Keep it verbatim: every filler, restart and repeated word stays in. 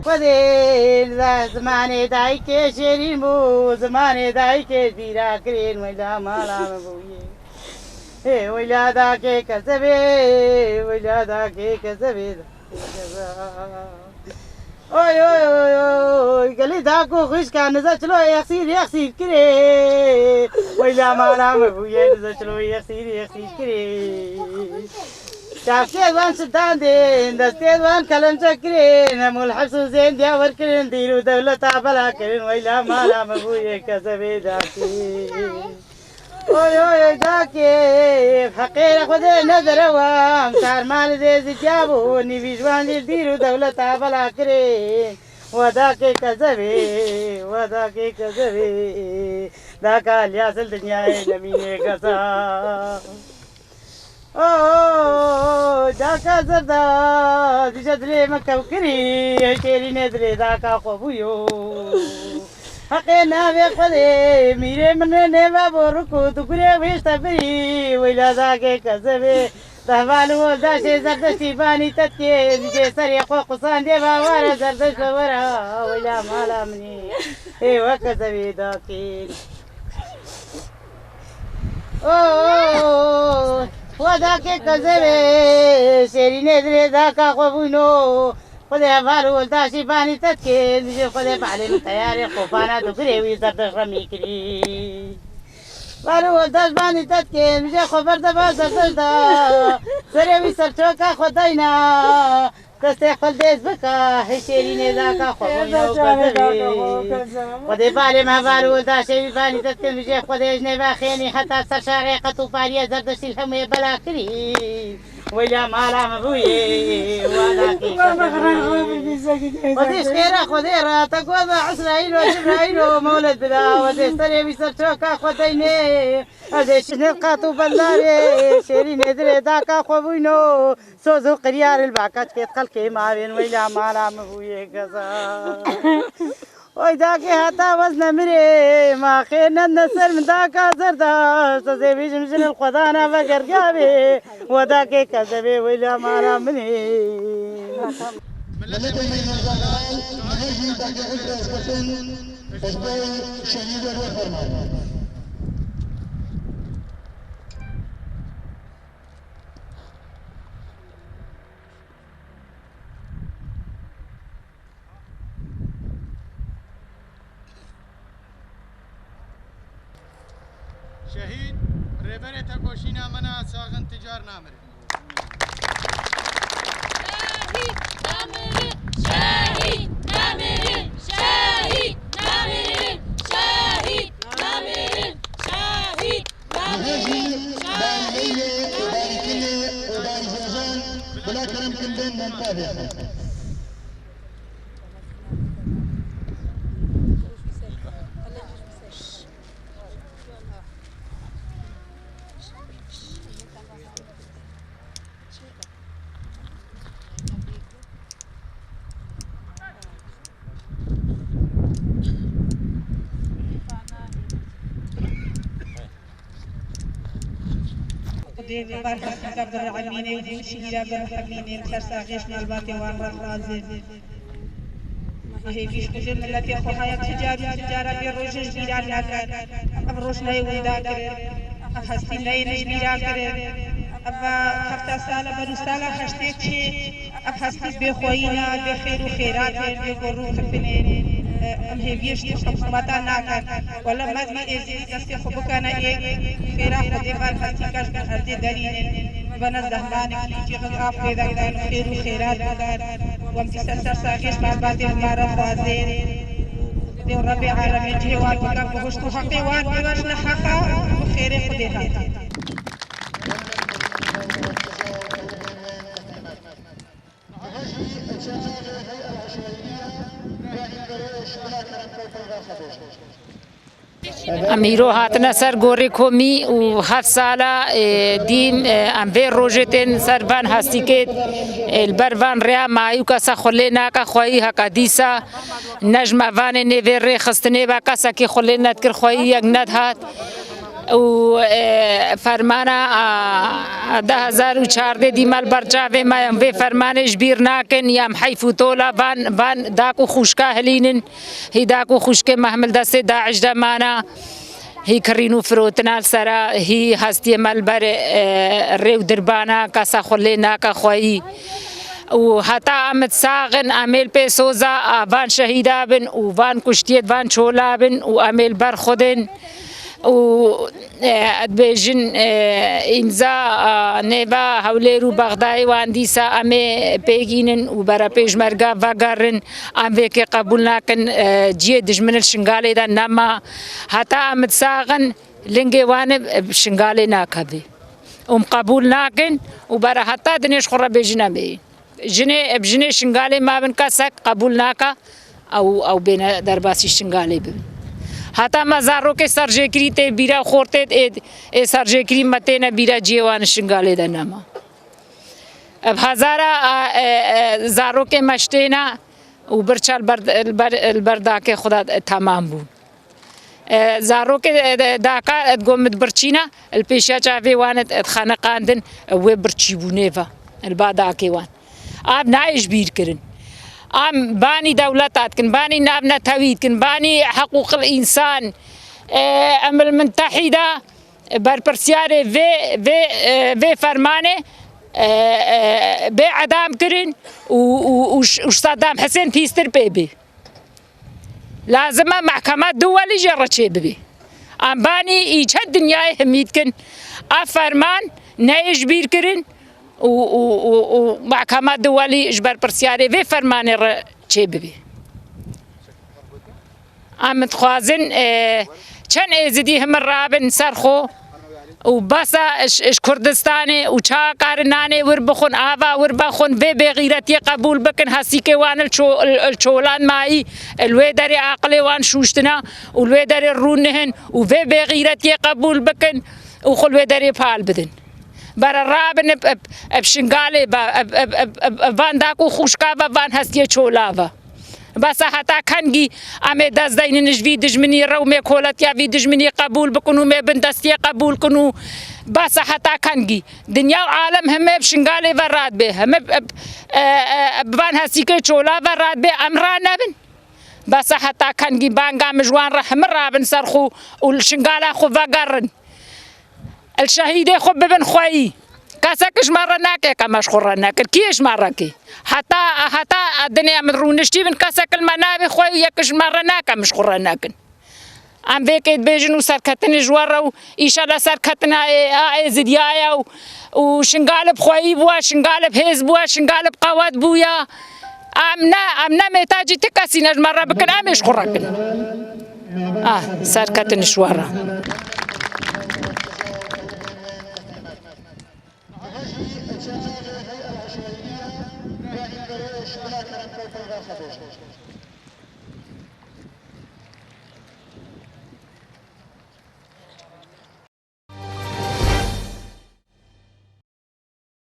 Xwedê li zimanê dayikê şêrîn bû, zimanê dayikê bîra kirên weyla mala min bûye. Ê weyla dakê kezebê, weyla dakê kezebê. Oy oy oy oy, gelî dako xwişka nize çilo yexsîr yexsîr kirê. Weyla mala min bûye nize çilo yexsîr yexsîr kirê. Çavkê wan şitandên, destê wan kelemçe kirên, hemû li heps û zêndiya wer kirin, dîr û dewleta bela kirin, weyla mala min bûye kezebê dakê. Oy oy oy dakê, heqê re Xwedê nedere wan, çar malê dê zidiya bû, nîvî ji wan jî dîr û dewleta bela kirin, we dakê kezebê, we dakê kezebê, daka Elyas li dinyayê nemînê kesa. Oh, daka zerda, dije dilê me kewkirî, şêrînê dilê daka xwe bûyo. Heqê navê Xwedê, mîrê min ê nêva bo rik û tu gurê wêşte birî, weyla dakê kezebê, dehval û oldaşê zerdeştî banî tetkê, dije serê xwe qusan dê bawara zerdeş be wera, weyla mala minî, ê we kezebê dakê. Oh, oh, oh, oh. Xwedakê kezebê, şêrînê dilê daka xwe bûno. Xwedê heval û oldaşî banî tetkê, dijê Xwedê balê min teyarê xofana dugirê wî zerdeş remî kirî. Heval û oldaş banî tetkê, dijê xwe berdeva zerdeş da. Serê wî serçoka xwe dayna. Destê xwe li dêz bika, hişêrînê daka xwe bûyno kezebê. Xwedê balê me heval û oldaşê wî banî destkin bijê Xwedê ji nêva xênî heta ser şarê qet û pariyê zerdeştî li hemûyê bela kirî. Weyla mala me bûyê, wa dakê kezebê. Xwedê ji xêra Xwedê re, te goza Îsraîl û Cibraîl û mewlid bida, Xwedê serê wî ser çoka xwe deynê. Ez ê şinê qat û bellarê, şêrînê dilê daka xwe bûyno. Soz û qiryar li baka çikêt xelkê mavên weyla mala min bûyê geza. Oy dakê heta wez nemirê, ma xê nedne ser min daka zerda, sezê bîjim jin li xwedana vegergavê, we dakê kezebê weyla mala min ê. Miletê me yê Nêzanal, her jî dakê xwe dest bikin, ez bo şehîd we ferman. Şehîd, rêberê tekoşîna me ne, sax in, ti car namirin. Şehîd namirin, şehîd namirin, şehîd namirin, şehîd namirin, şehîd. Niha jî barî leylê û barî kilê û barî zojan bila kerem kin bên mantavê xwe. Xwedê bar hestîka birehemînê û hîn şihîra birehemînê li ser saxê ji malbatê wan re dixwazin. Hêvî ji xwe jê miletê xwe haya, ti car û ti cara vê rojê ji bîra nakin. Ev roj neyê winda kirin. Ev hestî neyê ji bîra kirin. Ev hefta sal e, berû sala heştê çê. Ev hestî bêxweyî ne, bê xêr û xêrat e, bê gor û xipinê. Em hêviyê ji hikûmeta nakin. Wele me dî êzidî destê xwe bikene êk, xêra Xwedê van hestî ke ji bin erdê derînin, bibene zehmanek, cî xwe zaf pê vekin, xêr û xêrat bikin. Wem dî ser ser saxê ji malbatê wan re dixwazin. Dê Rebê alemê cihê wan bike, bihuşt û heqê wan bibe ji neheqa bi xêrê Xwedê hatin. Em îro hatine ser gorê komî û heft sala, e, dîm, e, em vê rojê tên ser van hestîkê, e, li ber van rêya mayû kesa xwe lê nake xweyî heka dîsa ne ji me vanê nê vê rê xistinê ve kesekî xwe lê nedikir xweyî yek nedihat. û, e, fermana, a, du hezar û çardeh dî me li ber çavê me ye, em vê fermanê ji bîr nakin, ya em heyf û tola van, van dak û xûşka hilînin, hî dak û xûşkê me him li destê DAIŞ de mana, hî kirîn û firotina li sera, hî hestiyê me li ber, e, rê û dirbana, kesa xwe lê nake xweyî. Û heta em di sax in, em ê li pê soza a van şehîda bin û van kuştiyê van çola bin û em ê li ber xwe din. Û, e, dibêjin, e, îmza, a, nêva Hewlêr û Bexdayê wan dîsa em ê pêk înin û bere pêşmerga vegerin. Em vêkê qebûl nakin, e, ciyê dijmin li Şingalê de nema. Heta em di sax in, lingê wan ê bi Şingalê nakeve. Û em qebûl nakin û bere heta dinê ji xwe re bêjin em ê. Jinê, bi jinê Şingalê mabin kesek qebûl naka, ew, ew bêne derbasî Şingalê bibin. Heta me zarokê serjêkirî tê bîra xortê ê, ê serjêkirî me têne bîra ciyê wan Şingalê de nema. Bi hezara, a, e, e, zarokê me ji têne û birça li ber, li ber, li ber dakê xwe de temam bû. E, zarokê, e, de, daka, e, digot min di birçîna, li pêşiya çavê wan, e, dixeniqandin, e, wê birçî bû nêva, li ba dakê wan. Ev nayê ji bîr kirin. Em banî dewleta dikin, banî navnetewî dikin, banî heqûqil însan, e, em li mintehîda berpirsiyarê vê, vê, e, vê fermanê, e, e, bê edam kirin û, û, û, û Saddam Hisên pîstir pê bê. Lazim e mehkema duwelî jê re çêbibê. Em banî î çend dinyayê himî dikin. Ev ferman neyê ji bîr kirin û, û, û, û mehkema duwelî ji berpirsiyarê vê fermanê re çêbibê. Em dixwazin, e, çend êzidî himir rabin ser xwe. û basa ji, ji Kurdistanê û çawa karin nanê wir bixwin, ava wir bexwin, vê bêxîretiyê qebûl bikin, hesîkê wan li ço-, li, li çolan mayî, li wê derê aqilê wan şûştina û li wê derê rûnihin û vê bêxîretiyê qebûl bikin û xwe li wê derê pal bidin. Bere rabin eb, eb, eb Şingalê ve, eb, eb, eb, eb, eb van dak û xûşka ve, van hestiyê çola ve. Besa heta kengî em ê dest deynin ji vî dijminî re û mê koletiya vî dijminî qebûl bikin û mê bindestiyê qebûl kin û besa heta kengî? Dinya û alem heme bi Şingalê ve radibê, heme bi, e, e, e, bi van hesîkê çola ve radibê, em ranebin. Besa heta kengî banga min ji wan re hemir rabin ser xwe û li Şingala xwe vegerin. Li şehîdê xwe bibin xweyî. Kesek ji me re nake, ke me ji xwe re nekin. Kî ji me re kê? Heta, heta dinê em rûniştî bin, kesek li me nabê xweyî û yek ji me re nake, em ji xwe re nekin. Em vê kê dibêjin û serketin ji we re û îşela serketina ê, a êzidiya ye û, û Şingalib xweyî bûye, Şingalib hêz bûye, Şingalib qewet bûye. Em ne, em ne mêtacî ti kesî ne, ji me re bikin, em ê ji xwe re kin. Ah, serketin ji we re.